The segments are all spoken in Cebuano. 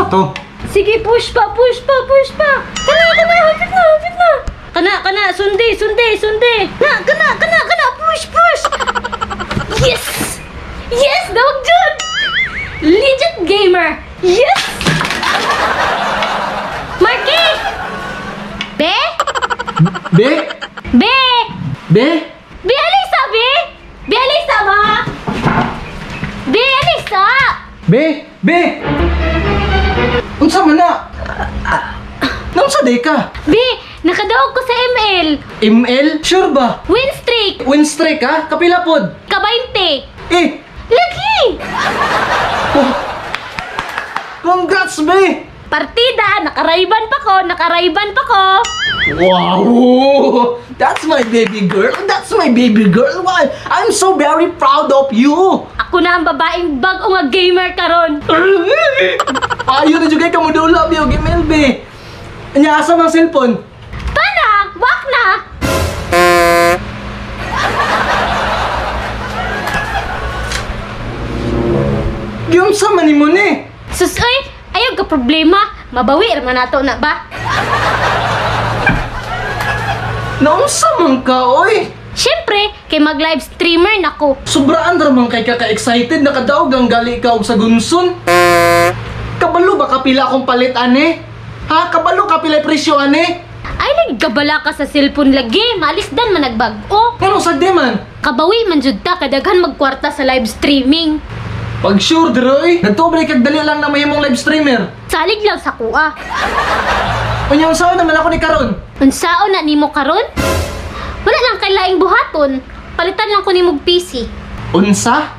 to? Sige, push pa, push pa, push pa. Kana, kana, hapit na, hapit na. Kana, kana, sundi, sundi, sundi. Na, kana, kana, kana, push, push. Yes! Yes, dawag jud! Legit gamer! Yes! Marky! Be? Be? Be! Be? Be, Alisa, be! Be, Alisa ba? Be, Alisa! Be? Be? Unsa man na? Naunsa day ka? Be, nakadaog ko sa ML. ML? Sure ba? Win streak! Win streak ha? Kapila pod? Kabainte! Eh! Lagi! Oh. Congrats, be! Partida, nakarayban pa ko, nakarayban pa ko. Wow! That's my baby girl! That's my baby girl! Why? I'm so very proud of you! Ako na ang babaeng bag-o nga gamer karon. Payo na jud kay kamudula bi og ML be. Nya asa mang cellphone? Pana, wak na. Giunsa man nimo ni? Sus oy, ayaw ka problema. Mabawi ra man nato na ba? Naunsa man ka oy? Siyempre, kay mag live streamer nako. Sobraan ra man kay ka ka-excited nakadaog ang gali ka og sa gunsun. Kabalo ba kapila akong palit ane? Ha? Kabalo kapila presyo ane? Ay lagi gabala ka sa cellphone lagi, maalisdan man nagbag-o. Ngano sa di man? Kabawi man jud ta kadaghan magkwarta sa live streaming. Pag sure diroy, nagtuob kag dali lang na mahimong live streamer. Salig lang sa kuha. Unya unsaon naman ako ni karon? Unsaon na nimo karon? Wala lang kay laing buhaton. Palitan lang ko nimog PC. Unsa?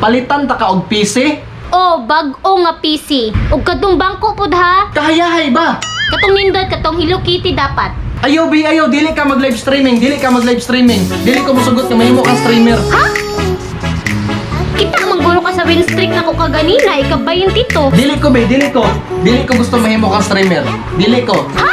Palitan ta ka og PC? O, bag-o nga PC. Ug kadtong bangko pod ha. Kahayahay ba? Katong nindot, katong Hello Kitty dapat. Ayaw bi, ayaw dili ka mag live streaming, dili ka mag live streaming. Dili ko mosugot nga mahimo kang streamer. Ha? Kita manggulo ka sa win streak nako kaganina, ikabayin tito. Dili ko be, dili ko. Dili ko gusto mahimo kang streamer. Dili ko. Ha?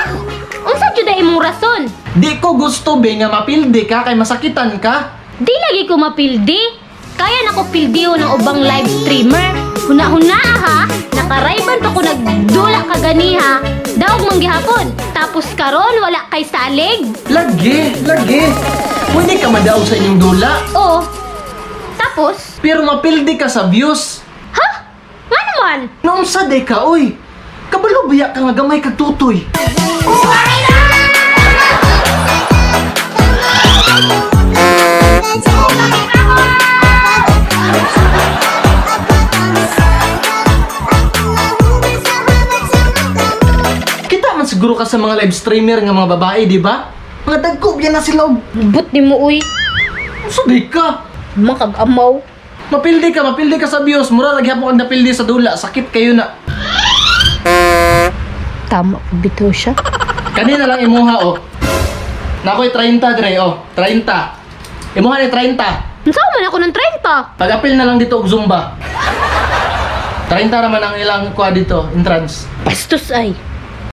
Unsa jud ay imong rason? Di ko gusto be nga mapildi ka kay masakitan ka. Di lagi ko mapildi. Kaya nako pildiho ng ubang live streamer. Huna-huna ha, nakarayban pa ko nagdula kaganiha. Daog man gihapon. Tapos karon wala kay salig. Lagi, lagi. Pwede ka madaog sa inyong dula, O. Tapos, pero mapildi ka sa views. ha? Nga naman? Noong sa day ka, oy. Kabalo biya ka nga gamay kag tutoy. Kita man siguro ka sa mga live streamer nga mga babae, di ba? Mga dagko biya na sila og But ni mo uy. unsa day ka? Makag-amaw. Mapildi ka sa views. Mura ra gyapon kang napildi sa dula. Sakit kayo na. Tama po bitaw siya. Kanina lang imuha oh. Nakoy 30 dre oh, 30. Imuha ni 30. Unsa man ako ng 30? Pag-apil na lang dito og Zumba. 30 naman ang ilang kuha dito, entrance. Bastos ay.